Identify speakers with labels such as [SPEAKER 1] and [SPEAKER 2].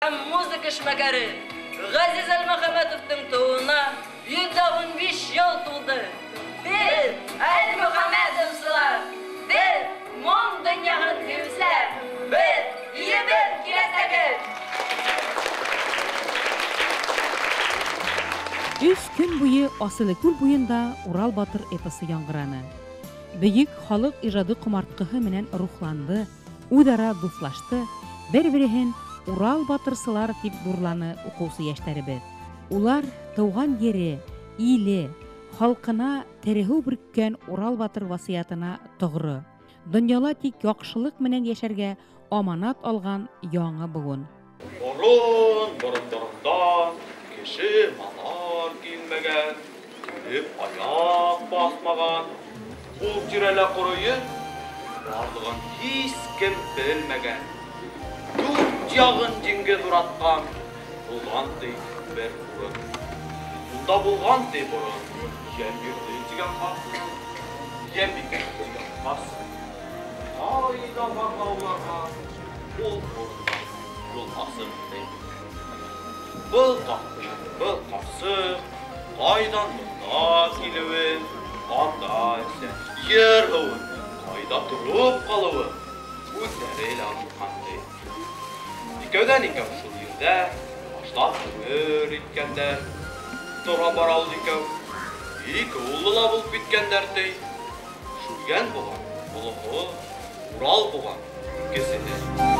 [SPEAKER 1] Һәм музыка эшмәкәре Ғәзиз Әлмөхәмәтовтың тыуыуына 115 йыл тулды. Беҙ, әлмөхәмәтовсылар, беҙ моң донъяһын һөйөүселәр, беҙ илебеҙ киләсәге.
[SPEAKER 2] Өс көн буйы Асылыкүл буйында Урал батыр эпосы яңғыраны. Бөйөк халыҡ ижады ҡомартҡыһы менән рухланды, үҙ-ара дуҫлашты, бер-береһен Урал батырсылар тип ҙурланы уҡыусы йәштәребеҙ. Улар тыуған ере, иле, халҡына тереһеү бөрккән Урал батыр васыятына тоғро. Донъяла тик яҡшылыҡ менән йәшәргә аманат алған яңы быуын.
[SPEAKER 3] Борон, борон-борондан кеше малар килмәгән, килеп аяҡ баҫмаған, ул тирәлә ҡоро ер барлығын һис кем белмәгән. Дүрт яғын диңгеҙ уратҡан, булған ти бер урын. Унда булған ти борон, Йәмбирҙе тигән ҡарт, Йәмбикә тигән ҡарсыҡ. Ҡайҙа барҙы уларға, ул урындан юл асыҡ ти. Был ҡарт менән был ҡарсыҡ ҡайҙан бында килеүен, анда исә ер һыуын ҡайҙа тороп ҡалыуын үҙҙәре лә онотҡан ти. Икәүҙән икәү шул ерҙә башлап ғүмер иткәндәр. Тора бара ул икәү ике уллы ла булып киткәндәр ти. Шүлгән булған олоһо, Урал булған кесеһе.